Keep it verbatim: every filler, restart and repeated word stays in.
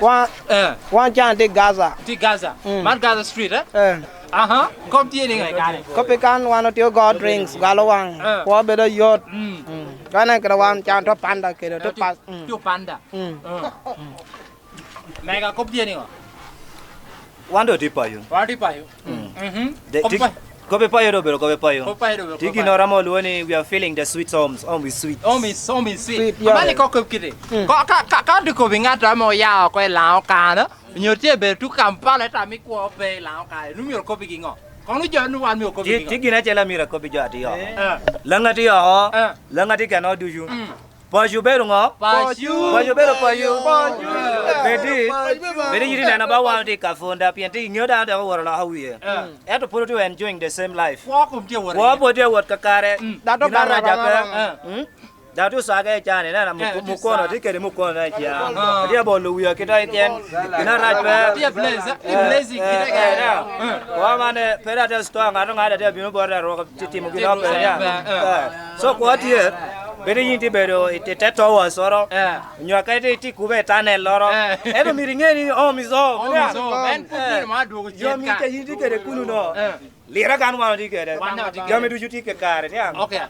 Wan, eh, wan can tye i Gaza. Tye i Gaza. Mm. Man Gaza Street, eh? Eh. Aha. Kop tye niŋo i kare? Kop i kan wan otio go drinks, gwalo waŋ. Eh. Kwo bedo yot. Mm. Mm. Wan en kede wan can to panda kede, to, eh, tye, pas, mm, tye panda. Mm. Mm. Mega, kop tye niŋo? Wan doŋ tye payo. Wan tye payo. Mm. Mhm. De, kop ti-, pa- kop i payo doŋ obedo kop i payo. Kop i payo doŋ obedo kop i payo. Ti gin oro amo olwoŋo ni we are feeling the sweet homes. Home is sweet. Home is, home is sweet. Sweet, yeah. Mani kop kop kiti. Mm. Ko, ka, ka, ka diko wi ŋat ame oya oko i Laŋo kano, onyo tye bedo tuk Kampala, ento ami kwo pe i Laŋo kano, nu myero kop i gi ŋo? Kono jo nu wan myero kop i gi ŋo? Ti, ti gin acel amyero akop i jo atye oko. Eh. Laŋa tye oko, eh, Laŋa tye keno ducu. Mm. Paco bedo ŋo? Paco. Paco bedo paco. Paco. Bedi, paco bedo bedi yiti neno ba wan tye i Kafunda, pien tye iŋeo dano dok oworo loka wie. Eh. Ento pwod otye enjoying the same life. Kwo kom tye awot. Kwo pwod tye awot kakare. Mm. Gin arac ape. Eh. Mm? Dok tye osage i can, ineno, eh, mukono, tye kede mukono i can. Ah. Atye abolo wia kite keken. Gin arac pe. Tye blaze, tye blazing kite keken. Eh, eh, eh. Kwo man, eh, pe dok tye store, ŋat ŋat atye abino bot rwoko tye timo gin ope, ya. Eh. So, kwo tye, bedo yin tye bedo i te, te towa soro. Eh. Onyo ka itye, itye kube i tunnel loro. Eh. Ento myero iŋe ni home is home. Home is home. En pwod myero ma adwogo cen ka. Jo myero yin tye kede kunu no. Eh. Lira kan wan otye kede. Wan daŋ watye kede. Jami ducu tye kekare, niaŋ? Ok.